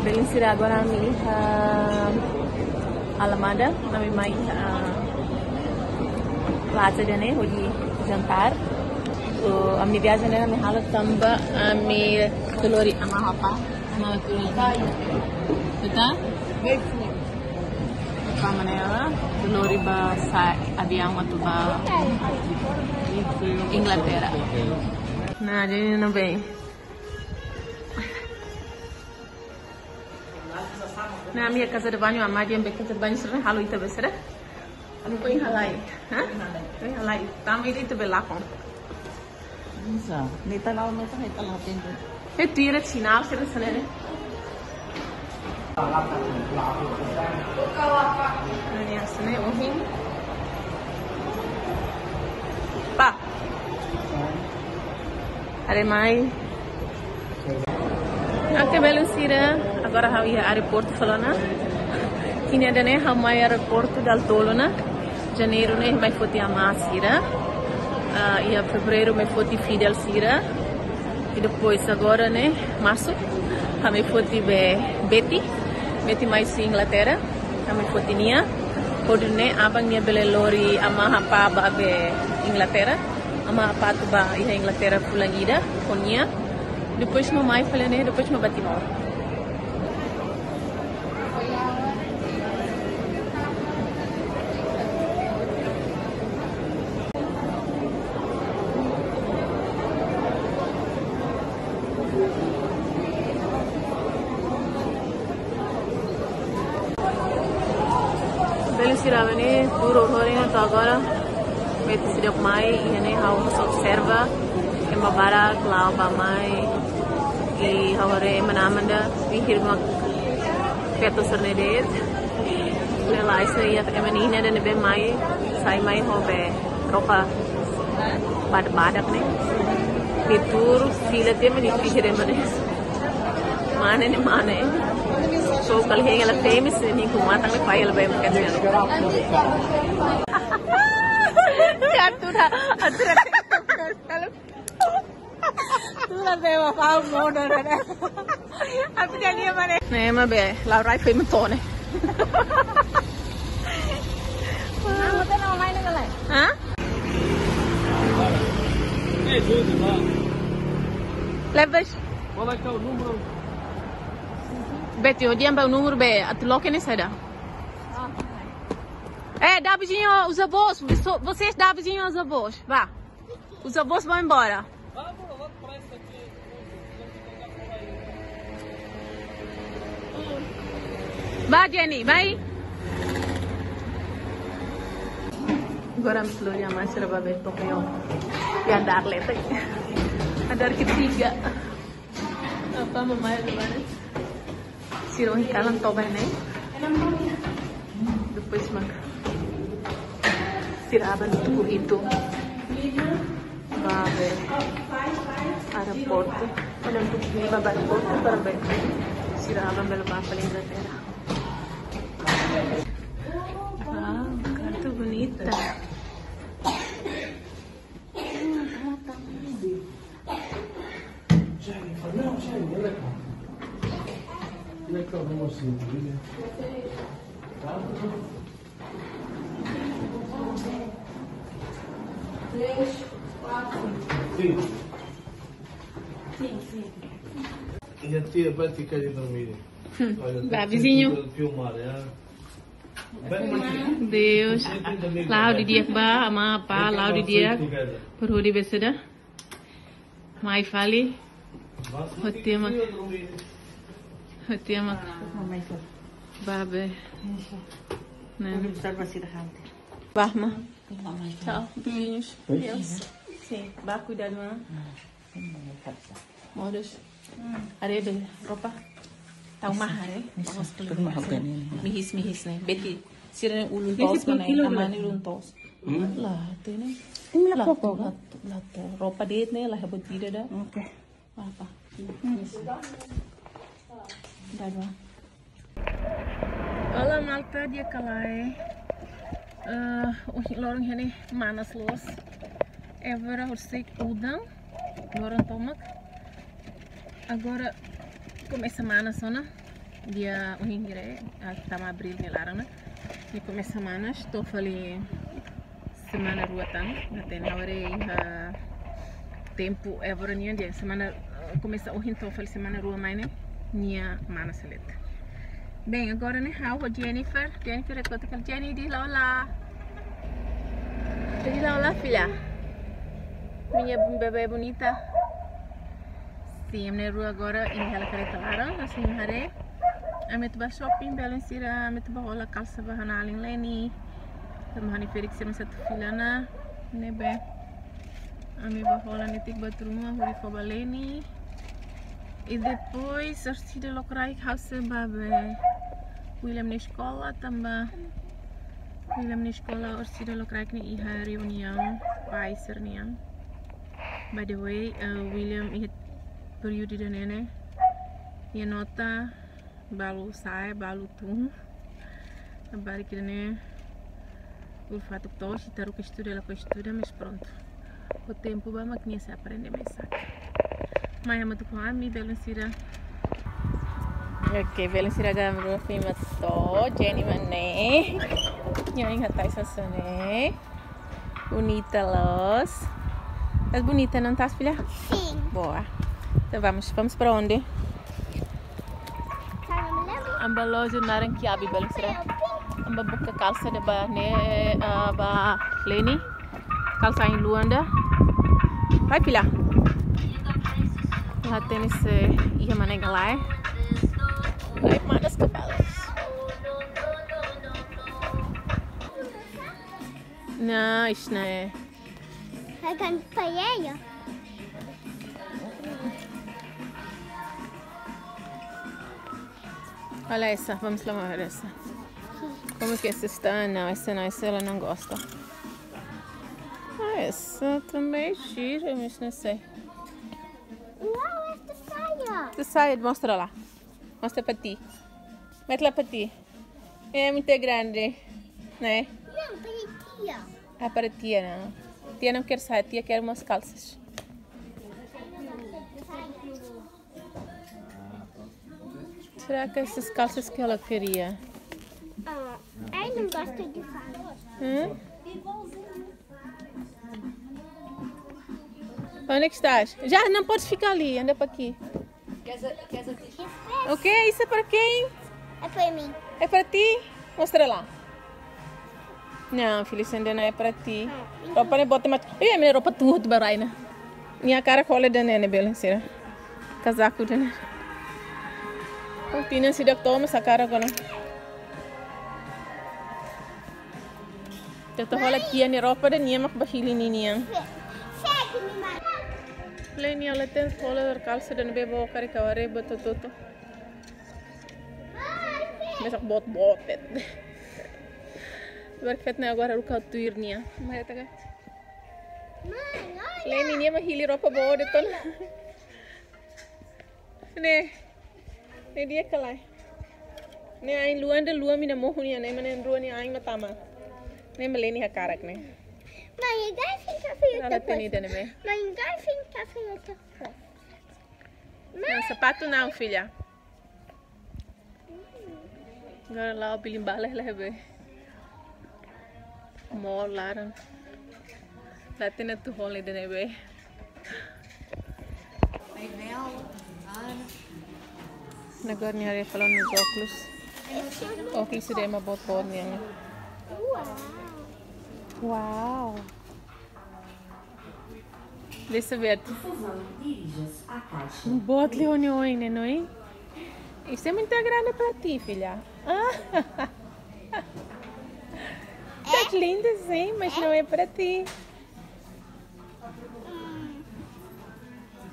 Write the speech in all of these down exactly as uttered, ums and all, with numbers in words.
Belun sira, agora ami iha Alamada, ami mai iha plaza ida-ne'e hodi jantar. So, ami viajen ne'e ami halo tanba ami atu lori amá ho apá. Amá atu lori. Betul? Apá mak ne'e, atu lori bá sa'e aviaun atu bá Inglaterra. Nah, jadi ne'ebé. Nah, ami iha casa de banho, amá dehan be casa de banho sira halo ita be sira. Ami foin halai. Hah? Foin halai. Tanba ida ita be lakon. Bisa. Neta lau, neta, neta lau tentu. Eh, tira sinál sira hanesan ne'e. Ne'e hanesan ne'e ohin. Pá. Haree mai. Oke, belun sira, agora ha'u iha aeroportu fali ona. Kini ida-ne'e ha'u mai aeroportu dala tolu ona. Janeiru ne'e mai foti amá sira. Ah, iha fevereiru mai foti Fidel sira. I depois agora ne'e marsu, ha'u mai foti be Betty. Betty mai husi Inglaterra. Ha'u mai foti nia. Hodi nune'e aban nia bele lori amá ho apá bá be Inglaterra. Amá ho apá atu bá iha Inglaterra fulan ida ho nia. Depois mak mai fali ne'e, depois mak bá Timor. Belun sira, ami-nia tour ohin to'o agora. Betty seidauk mai, iha ne'e ha'u mós observa ema barak la'o bá mai. I ha'u haree ema na'an ida, pihir mak feto sira-ne'e de'it. Ne'e la'ós iha ema na'in ida ne'ebé mai, sai mai ho be roupa badak-badak ne'e. Nia tuur fila tiha mak nia pihir ema ne'e. Mane ne'e mane. So kala hein ela famous ne'e, nia ku matan ne'e fai ela be makan. Ya, tuur, tuur, tuur. Tuur, tuur, tuur. Apa jadi mana? Ne'e mak be, lau rai fai mak to'o ne'e. Hah? Leva. Qual é que é o número? Betty, hodi an ba númeru be, atu loke ne'e saida. Eh, dá vizinho os avós, vocês dá vizinho os avós, vá. Os avós vão embora. Vá, Jenny, vai. Agora vamos lori amá sira bá be Tokyo. Ya, andar lete. Andar ketiga. Apa, mamá, gimana? Sira ohin kalan toba ne'e. Depois mak sira aban tuku hitu. Bá be aeroportu. Aban tuku hitu bá aeroportu para be sira aban bele bá fali Inglaterra. Uau, kartu bonita. Três, quatro. Sim. Sim, sim. E a tia vai ficar de dormir. Hum. Olha, vá, tem vizinho. Que filmar, é. Deus. La'o didi'ak ba, amá, apá, la'o didi'ak. Por hodi be saida. Mai fali. Hotu tiha mak. Hotu tiha mak. Bá be. Ne'e. Bá, amá. Tchau, beijinhos. Deus. Sim, vá cuidar do ano. Modos. Haree be roupa. Tau mahar, eh? Mihis, mihis ne'e. Betty, sira ulun toos mana, amá nia ulun toos. La'o tiha ne'e. La'o to'o, la'o to'o. Roupa de'it ne'e, la heboh tira da. Oke. Apa? Dah, dah. Olá, malta, di'ak ka lae? Eh, ohin loron iha ne'e manas loos. Agora horisehik udan, loron tomak. Agora komesa manas ona. Dia ohin hira, ah, tama abríl nia laran ona. Nia komesa manas, to'o fali semana rua tan, nia hatene agora iha tempu agora nian dia semana, eh, komesa ohin to'o fali semana rua mai ne'e, nia manas seleta. Bem, agora ne'e ha'u ho Jennifer, Jennifer é kota kal Jenny, diz lá olá. Diz lá olá, filha. Minha bebé bonita. Sim, ema na'in-rua agora iha hela kareta laran, hanesan imi haree. Ami atu bá shopping, belun sira, ami atu bá hola kalsa ba ha'u-nia alin Leni. Tanba ha'u-nia ferik sira mesak atu fila ona, ne'ebé ami bá hola netik buat ruma, hodi fó ba Leni. I depois, orsida lokraik ha'u sei bá be William nia eskola, tanba William nia eskola orsida lokraik ne'e iha reuniaun pais sira-nian. By the way, eh, William iha períodu ida-ne'e ne'e, nia nota balu sa'e, balu tun. Labarik ida-ne'e uluk fatuk toos, ita haruka estuda, lakohi estuda, mas prontu. Ho tempu bá mak nia sei aprende mesak. Mai hamutuk ho ami, belun sira. Oke, belun sira, agora ami rua foin mak to'o, Jenny mak ne'e. Nia iha tais hanesan ne'e. Bonita loos. Estás bonita, não estás, filha? Sim. Boa. Então vamos, vamos para onde? Amba loja naran Kiabi, belun sira. Amba buka kalsa ida ba ne'e, ah, ba Leni. Kalsa ain-luan ida. Vai, filha. Lá tem esse, iha mana galai. Ai, manas kabalas. Não, isto não é. Akan paella. Olha essa, vamos lá ver essa. Como que essa está? Não, essa não, essa ela não gosta. Ah, essa também é gira, mas não sei. Uau, esta saia. Essa saia, mostra lá. Mostra para ti. Mete lá para ti. É muito grande, né? Não, para tia. Ah, para tia não. Tia não quer saia, tia quer umas calças. Será que essas calças que ela queria? Ah, ai, não gosto de saia. Hum? Onde é que estás? Já não podes ficar ali, anda para aqui. Queres a, queres a ti? Ok, isso é para quem? É para mim. É para ti? Mostra lá. Não, filha, isso ainda não é para ti. Ah, então. Roupa nem bota mais. Ih, minha roupa tudo, baraina. Nia hakarak hola ida-ne'e ne'e, belun sira. Kazaku ida-ne'e. Ohin nia seidauk tama, mas hakarak agora. Ita hola tia nia roupa ida, nia mak bá hili ninian. Leni, ela tem hola kalsa ida ne'ebé boot karik, agora boot hotu-hotu. Mesak boot-boot, feto. Labarik feto ne'e agora haruka tuir nia. Mai, ita ka. Leni, nia mak hili roupa boot ida tan. Ne'e. Ne'e di'ak ka lae? Ne'e ain-luan ida, luan mina mohu nia, ne'e mak na'in-rua nia ain mak tama. Ne'e mak Leni hakarak ne'e. Mãe, agora vem cá ver outra coisa. Mãe, agora vem cá ver outra coisa. Não, sapato não, filha. Agora la'o bilin bala lai be. Mall laran. La hatene atu hola ida-ne'e be. Agora nia haree fali nia óculos. Óculos ida ema boot-boot nian. Uau. Deixa eu ver. Por favor, dirija-se à caixa. Boot liu nia oin ne'e, não é? Isso é muito grande para ti, filha. Ah. Tá linda, sim, mas não é para ti. Hum.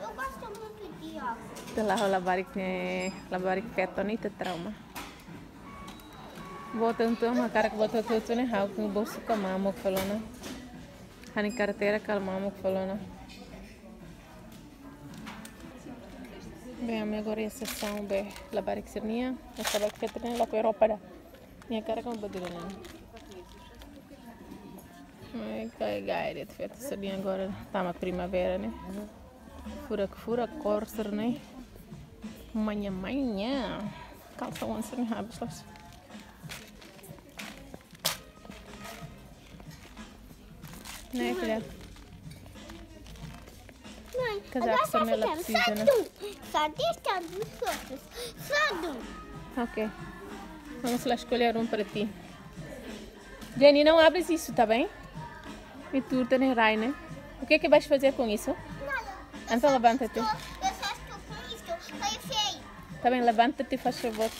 Eu gosto muito de óculos. Ita la'o ho labarik ne'e, labarik feto ne'e ita trauma. Boot uitoan, mak hakarak boot hotu-hotu ne'e, ha'u-nia bolsu ka mamuk fali ona. Ha'u-nia karteira ka mamuk fali ona. Bem, ami agora iha sesaun be labarik sira-nian, mas labarik feto ne'e lakohi roupa ida. Nia hakarak mak bá dulu ne'e. Ai, gaya-gaya de'it feto sira-nian agora, tama primavera ne'e. Furak-furak kór sira-ne'e. Manha-manha. Kalsa oan sira-nia habis loos. Ne'e, filha? Mãe, kazaku agora só me la precisa, né? Só desta dos outros. Só de um. Ok. Vamos lá escolher um para ti. Jenny, não abres isso, tá bem? E tu, Tene Raine, o que é que vais fazer com isso? Nada. Então levanta-te. Eu só estou com isso. Foi feio. Tá bem, levanta-te, faz favor.